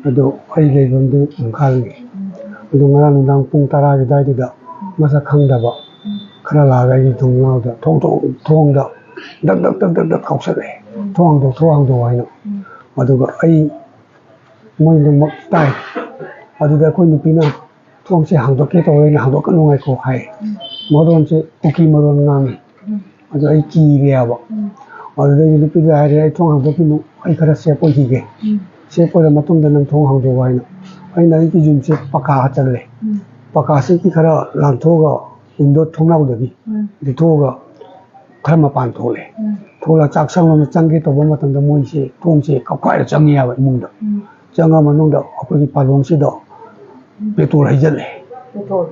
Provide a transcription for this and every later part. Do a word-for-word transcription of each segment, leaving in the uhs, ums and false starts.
ꯑꯗꯣ ꯑꯩ ꯂꯩꯐꯝꯗꯤ ꯏꯝꯐꯥꯜꯅꯤ꯫ ꯑꯗꯣ ꯉꯔꯥꯡ ꯅꯨꯡꯗꯥꯡ ꯄꯨꯡ ꯇꯔꯥꯒꯤ ꯑꯗꯨꯋꯥꯏꯗꯨꯗ ꯃꯁꯛ ꯈꯪꯗꯕ ꯈꯔ ꯂꯥꯛꯑꯒ ꯑꯩꯒꯤ ꯊꯣꯡꯅꯥꯎꯗ, ꯊꯣꯡ, ꯊꯣꯡ, ꯊꯣꯡꯗ ꯗꯛ, ꯗꯛ, ꯗꯛ, ꯗꯛ, ꯗꯛ ꯀꯧꯁꯜꯂꯛꯑꯦ꯫ "ꯊꯣꯡ ꯍꯥꯡꯗꯣꯛ, ꯊꯣꯡ ꯍꯥꯡꯗꯣꯛ" ꯍꯥꯏꯅ꯫ ꯑꯗꯨꯒ ꯑꯩ ꯃꯣꯏ ꯂꯣꯏꯅꯃꯛ ꯇꯥꯏ꯫ ꯑꯗꯨꯗ ꯑꯩꯈꯣꯏ ꯅꯨꯄꯤꯅ "ꯊꯣꯡꯁꯦ ꯍꯥꯡꯗꯣꯛꯀꯦ ꯇꯧꯔꯦ, ꯑꯩꯅ ꯍꯥꯡꯗꯣꯛꯀꯅꯨ ꯉꯥꯏꯈꯣ" ꯍꯥꯏ꯫ ꯃꯔꯣꯟꯁꯦ ꯀꯨꯀꯤ ꯃꯔꯣꯟ ꯉꯥꯡꯉꯤ꯫ ꯑꯗꯨ ꯑꯩ ꯀꯤꯔꯦꯕ꯫ ꯑꯗꯨꯗꯩꯗꯤ ꯅꯨꯄꯤꯗ ꯍꯥꯏꯔꯦ, "ꯑꯩ ꯊꯣꯡ ꯍꯥꯡꯗꯣꯛꯈꯤꯅꯨ, ꯑꯩ ꯈꯔ ꯁꯦꯞ ꯑꯣꯏꯈꯤꯒꯦ꯫ ꯁꯦꯞ ꯑꯣꯏꯔ ꯃꯇꯨꯡꯗ ꯅꯪ ꯊꯣꯡ ꯍꯥꯡꯗꯣꯛꯑꯣ" ꯍꯥꯏꯅ꯫ ꯑꯩꯅ ꯑꯩꯒꯤ ꯌꯨꯝꯁꯦ ꯄꯀꯥ ꯍꯥꯆꯜꯂꯦ꯫ ꯄꯀꯥꯁꯤꯒꯤ ꯈꯔ ꯂꯥꯟꯊꯣꯛꯑꯒ, ꯋꯤꯟꯗꯣ ꯊꯣꯡꯅꯥꯎꯗꯒꯤ ꯂꯤꯊꯣꯛꯑꯒ ꯈꯔ ꯃꯄꯥꯟ ꯊꯣꯛꯂꯦ꯫ ꯊꯣꯛꯂꯒ ꯆꯥꯛꯁꯪ ꯂꯣꯝꯗ ꯆꯪꯒꯦ ꯇꯧꯕ ꯃꯇꯝꯗ ꯃꯣꯏꯁꯦ ꯊꯣꯡꯁꯦ ꯀꯛꯈꯥꯏꯔ ꯆꯪꯉꯦꯕ ꯏꯃꯨꯡꯗ꯫ ꯆꯪꯉ ꯃꯅꯨꯡꯗ ꯑꯩꯈꯣꯏꯒꯤ ꯄꯥꯂꯣꯡꯁꯤꯗ ꯄꯦꯇ꯭ꯔꯣꯜ ꯍꯩꯖꯤꯜꯂꯦ꯫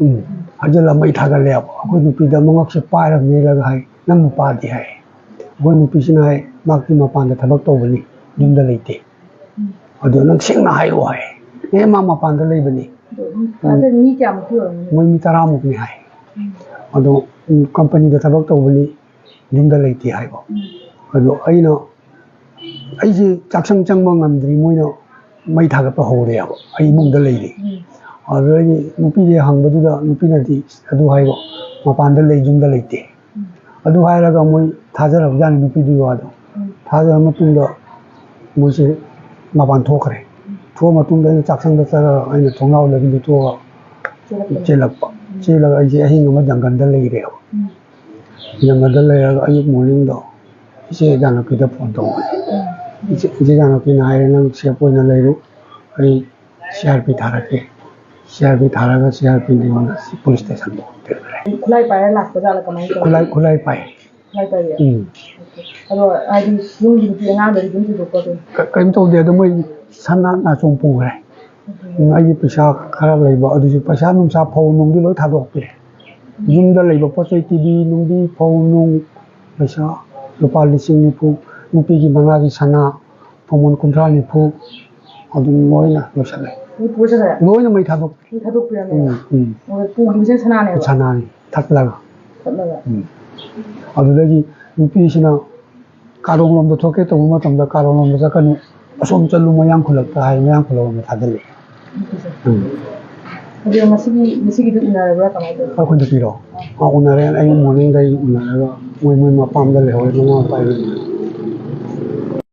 ꯎꯝ꯫ ꯍꯩꯖꯤꯜꯂ ꯃꯩ ꯊꯥꯒꯠꯂꯦꯕ꯫ ꯑꯩꯈꯣꯏ ꯅꯨꯄꯤꯗ ꯃꯉꯛꯁꯦ ꯄꯥꯏꯔ ꯃꯦꯜꯂꯒ ꯍꯥꯏ, "ꯅꯪ ꯅꯨꯄꯥꯗꯤ?" ꯍꯥꯏ꯫ ꯑꯩꯈꯣꯏ ꯅꯨꯄꯤꯁꯤꯅ ꯍꯥꯏ, "ꯃꯍꯥꯛꯇꯤ ꯃꯄꯥꯟꯗ ꯊꯕꯛ ꯇꯧꯕꯅꯤ, ꯌꯨꯝꯗ ꯂꯩꯇꯦ꯫ ꯑꯗꯣ ꯅꯪ ꯁꯦꯡꯅ ꯍꯥꯏꯔꯛꯑꯣ" ꯍꯥꯏ꯫ "ꯑꯦ, ꯃꯥ ꯃꯄꯥꯟꯗ ꯂꯩꯕꯅꯤ"꯫ ꯑꯗꯣ ꯃꯤ ꯀꯌꯥꯃꯨꯛꯇꯤ ꯑꯣꯏꯔꯝꯒꯅꯤ? ꯃꯣꯏ ꯃꯤ ꯇꯔꯥꯃꯨꯛꯅꯤ ꯍꯥꯏ꯫ ꯑꯗꯣ, ꯎꯝ, ꯀꯝꯄꯅꯤꯗ ꯊꯕꯛ ꯇꯧꯕꯅꯤ, ꯌꯨꯝꯗ ꯂꯩꯇꯦ ꯍꯥꯏꯕ꯫ ꯑꯗꯣ ꯑꯩꯅ, ꯑꯩꯁꯦ ꯆꯥꯛꯁꯪ ꯆꯪꯕ ꯉꯝꯗ꯭ꯔꯤ, ꯃꯣꯏꯅ ꯃꯩ ꯊꯥꯒꯠꯄ ꯍꯧꯔꯦꯕ, ꯑꯩ ꯏꯃꯨꯡꯗ ꯂꯩꯔꯤ꯫ ꯑꯗꯨꯗꯒꯤ ꯅꯨꯄꯤꯁꯦ ꯍꯪꯕꯗꯨꯗ ꯅꯨꯄꯤꯅꯗꯤ ꯑꯗꯨ ꯍꯥꯏꯕ, "ꯃꯄꯥꯟꯗ ꯂꯩ, ꯌꯨꯝꯗ ꯂꯩꯇꯦ"꯫ ꯑꯗꯨ ꯍꯥꯏꯔꯒ ꯃꯣꯏ ꯊꯥꯖꯔꯕꯖꯥꯠꯅꯤ ꯅꯨꯄꯤꯗꯨꯒꯤ ꯋꯥꯗꯣ꯫ ꯊꯥꯖꯔ ꯃꯇꯨꯡꯗ ꯃꯣꯏꯁꯦ ꯃꯄꯥꯟ ꯊꯣꯛꯈ꯭ꯔꯦ꯫ ꯊꯣꯛꯑ ꯃꯇꯨꯡꯗ ꯑꯩꯅ ꯆꯥꯛꯁꯪꯗ ꯆꯠꯂꯒ ꯑꯩꯅ ꯊꯣꯡꯅꯥꯎꯗꯒꯤ ꯂꯤꯊꯣꯛꯑꯒ ꯆꯦꯜꯂꯛꯄ꯫ ꯆꯦꯜꯂꯒ ꯑꯩꯁꯦ ꯑꯍꯤꯡ ꯑꯃ ꯖꯪꯒꯜꯗ ꯂꯩꯔꯦꯕ꯫ ꯖꯪꯒꯜꯗ ꯂꯩꯔꯒ ꯑꯌꯨꯛ ꯃꯣꯔꯅꯤꯡꯗꯣ ꯏꯆꯦ ꯏꯆꯥꯅꯨꯄꯤꯗ ꯐꯣꯟ ꯇꯧꯕꯅꯦ꯫ ꯏꯆꯦ, ꯏꯆꯦ ꯏꯆꯥꯅꯨꯄꯤꯅ ꯍꯥꯏꯔꯦ, "ꯅꯪ ꯁꯦꯞ ꯑꯣꯏꯅ ꯂꯩꯔꯨ, ꯑꯩ ꯁꯤ ꯑꯥꯔ ꯄꯤ ꯊꯥꯔꯛꯀꯦ"꯫ ꯁꯤ ꯑꯥꯔ ꯄꯤ ꯊꯥꯔꯒ ꯁꯤ ꯑꯥꯔ ꯄꯤꯅ ꯑꯩꯉꯣꯟꯗ ꯁꯤ ꯄꯨꯂꯤꯁ ꯁ꯭ꯇꯦꯁꯟꯗ ꯊꯤꯟꯈ꯭ꯔꯦ꯫ ꯈꯨꯠꯂꯥꯏ ꯄꯥꯏꯔ ꯂꯥꯛꯄ ꯖꯥꯠꯂ ꯀꯃꯥꯏꯅ ꯇꯧꯋꯤ? ꯈꯨꯠꯂꯥꯏ, ꯈꯨꯠꯂꯥꯏ ꯄꯥꯏ꯫ ꯈꯨꯠꯂꯥꯏ ꯄꯥꯏꯔꯦ? ꯎꯝ꯫ ꯑꯗꯣ ꯍꯥꯏꯗꯤ ꯌꯨꯝꯒꯤ ꯅꯨꯄꯤ ꯑꯉꯥꯡꯗꯗꯤ ꯑꯗꯨꯝ ꯊꯣꯏꯗꯣꯛꯄ ꯑꯗꯨꯝ? ꯀ-, ꯀꯔꯤꯝ ꯇꯧꯗꯦ꯫ ꯑꯗꯣ ꯃꯣꯏ ꯁꯅꯥ ꯅꯥꯆꯣꯡ ꯄꯨꯈ꯭ꯔꯦ꯫ ꯎꯝ, ꯑꯩꯒꯤ ꯄꯩꯁꯥ ꯈꯔ ꯂꯩꯕ ꯑꯗꯨꯁꯨ, ꯄꯩꯁꯥ ꯅꯨꯡꯁꯥ ꯐꯧ ꯅꯨꯡꯗꯤ ꯂꯣꯏ ꯊꯥꯗꯣꯛꯄꯤꯔꯦ꯫ ꯌꯨꯝꯗ ꯂꯩꯕ ꯄꯣꯠ ꯆꯩ, ꯇꯤ ꯚꯤ ꯅꯨꯡꯗꯤ, ꯐꯧ ꯅꯨꯡ, ꯄꯩꯁꯥ ꯂꯨꯄꯥ ꯂꯤꯁꯤꯡ ꯅꯤꯐꯨ, ꯅꯨꯄꯤꯒꯤ ꯃꯉꯥꯒꯤ ꯁꯅꯥ, ꯃꯃꯣꯟ ꯀꯨꯟꯊ꯭ꯔꯥ ꯅꯤꯐꯨ ꯑꯗꯨꯝ ꯂꯣꯏꯅ ꯂꯣꯏꯁꯤꯜꯂꯦ꯫ ꯂꯣꯏ ꯄꯨꯔ ꯆꯠꯈ꯭ꯔꯦ? ꯂꯣꯏꯅ ꯃꯩ ꯊꯥꯗꯣꯛ-꯫ ꯃꯩ ꯊꯥꯗꯣꯛꯄꯤꯔꯝꯃꯦꯕ? ꯎꯝ, ꯎꯝ꯫ ꯑꯣ, ꯄꯨꯈꯤꯕꯁꯦ ꯁꯅꯥꯅꯦꯕ? ꯁꯅꯥꯅꯤ, ꯊꯠꯂꯒ꯫ ꯊꯠꯂꯒ? ꯎꯝ꯫ ꯑꯗꯨꯗꯒꯤ ꯅꯨꯄꯤꯁꯤꯅ ꯀꯥꯔꯣꯡ ꯂꯣꯝꯗ ꯊꯣꯛꯀꯦ ꯇꯧꯕ ꯃꯇꯝꯗ ꯀꯥꯔꯣꯡ ꯂꯣꯝꯗ ꯆꯠꯀꯅꯨ, "ꯑꯁꯣꯝ ꯆꯠꯂꯨ, ꯃꯌꯥꯡ ꯈꯨꯂꯛꯇ" ꯍꯥꯏ, ꯃꯌꯥꯡ ꯈꯨꯂꯛ ꯑꯃ ꯊꯥꯗꯜꯂꯛꯑꯦ꯫ ꯎꯝ꯫ ꯑꯗꯨꯒ ꯉꯁꯤꯒꯤ ꯉꯁꯤꯒꯤꯗꯨ ꯎꯅꯔꯕ꯭ꯔꯥ ꯀꯃꯥꯏꯅ ꯇꯧꯋꯤ? ꯑꯩꯈꯣꯏ ꯅꯨꯄꯤꯔꯣ? ꯑꯥ, ꯎꯅꯔꯦ꯫ ꯑꯩ ꯃꯣꯔꯅꯤꯡꯗ ꯑꯩ ꯎꯅꯔꯒ ꯃꯣꯏ ꯃꯣꯏ ꯃꯄꯥꯝꯗ ꯂꯩꯍꯧꯔꯦ, ꯃꯃꯥ ꯃꯄꯥ ꯏꯕꯦꯟꯅ꯫